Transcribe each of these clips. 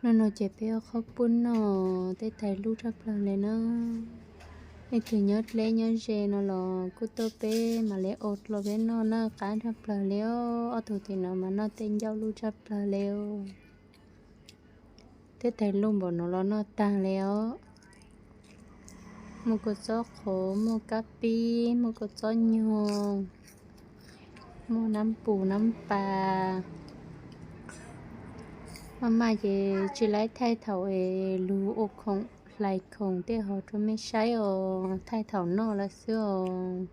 Hnub no ces peb ua qhob pub noj, tej tais luj tshaj plaws li na. Leej twg nyob deb nyob ze no los kuj tuaj peb mam li ua rau peb noj na, qab tshaj plaws li os. Ob tug tim no mas noj tej ncauj luj tshaj plaws li os. Tej tais luj npaum no los noj tag li os. Muaj kua txob qhuav, muaj kab pib, muaj kua txob nyoog, muaj nab pus nab pas. Maj maj ces tsis laib thaij thaum es lug ua khoom hlais khoom tej hov rau mej saib os, thaij thaum noj lawm xwb os.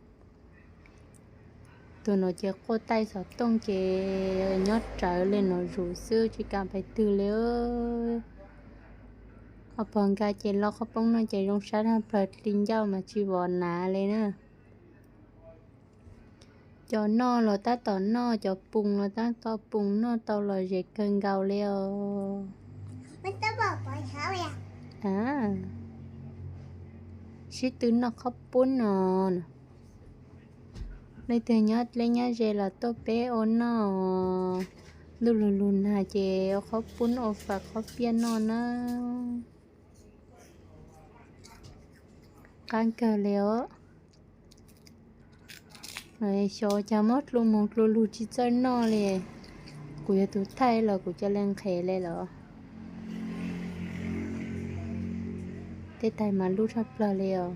Tus no ces quaj taij xov tooj ces nyob rawv li no zus xwb tsis kam pais twg li. Ho pog nkag ces lo qhob poob noj ces zoo sab tshaj plaws li, ncauj mas tsis vov nav li na. Cov noj los tab tom noj, cov pus los tab tom pus, noj tau los zem kawg nkaus li os. Sib tw noj qhob pub no. Leej twg nyob deb nyob ze los tuaj peb ua noj. Ntuj lug lug nag ces ua qhob pub ua fam qhob piaj noj na. Qab kawg li os. Xyov cas muab dlu mus dlu lug tsis txawj noj li. Kuv yog tus thaij los kuv cia li nqhes li lawm. Tej tais mas luj tshaj plaws li os.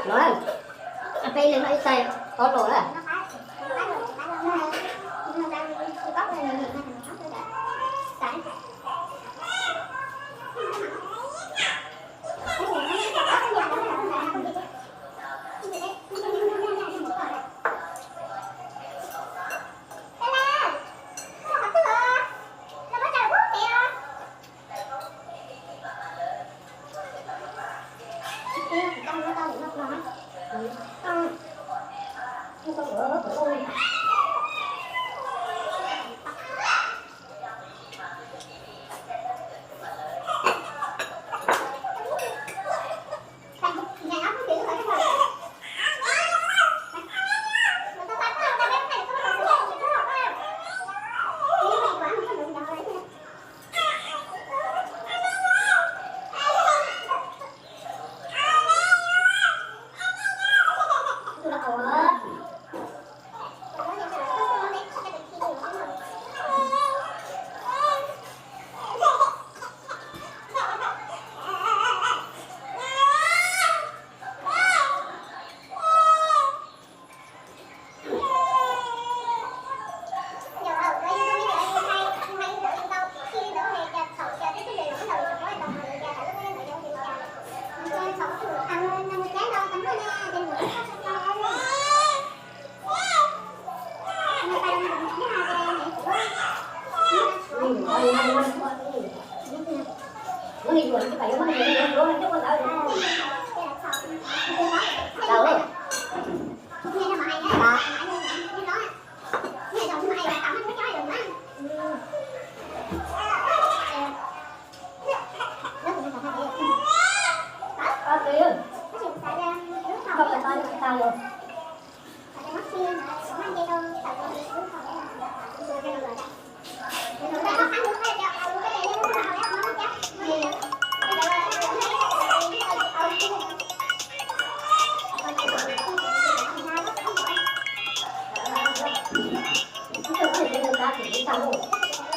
Los, peb leeg noj ib tais ob los na. lauj.